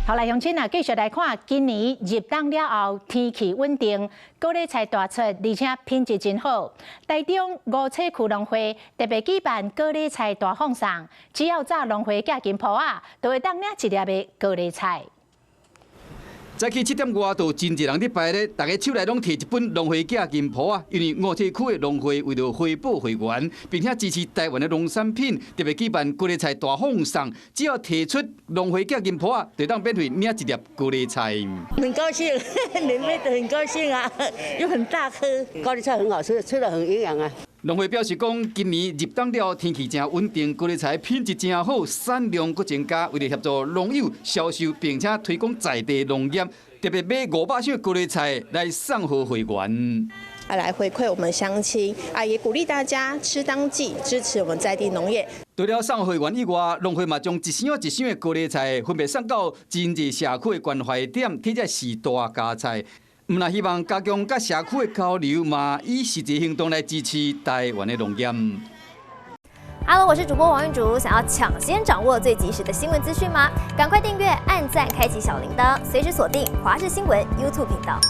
好來，鄉親啊，繼續來看，今年入冬了後，天氣穩定，高麗菜大出，而且品質真好。台中梧棲區農會特別舉辦高麗菜大放送，只要紮農會寄金鋪仔，就會當領一粒的高麗菜。早起7點外就真濟人佇排咧，逐家手內攏提一本農會寄金鋪仔，因為梧棲區的農會為著回報會員，並且支持台灣的農產品，特別舉辦高麗菜大放送，只要提出農會寄金鋪仔，就當免費領一粒高麗菜。很高興，免費的很高興啊，又很大顆，高麗菜很好吃，吃得很營養啊。農會表示講，今年入冬了，天氣誠穩定，高麗菜品質誠好，產量閣增加。為著協助農友銷售，並且推廣在地農業，特別買500箱高麗菜來送予會員。啊，來回饋我們鄉親啊，也鼓勵大家吃當季，支持我們在地農業。除了送會員以外，農會嘛將一箱一箱的高麗菜分別送到真濟社區的關懷點，或者是大家菜。毋但希望加強佮社區的交流，嘛以實際行動來支持台灣的農業。 Hello，我是主播王玉竹，想要搶先掌握最及時的新聞資訊嗎？趕快訂閱、按讚、開啟小鈴鐺，隨時鎖定華視新聞 YouTube 頻道。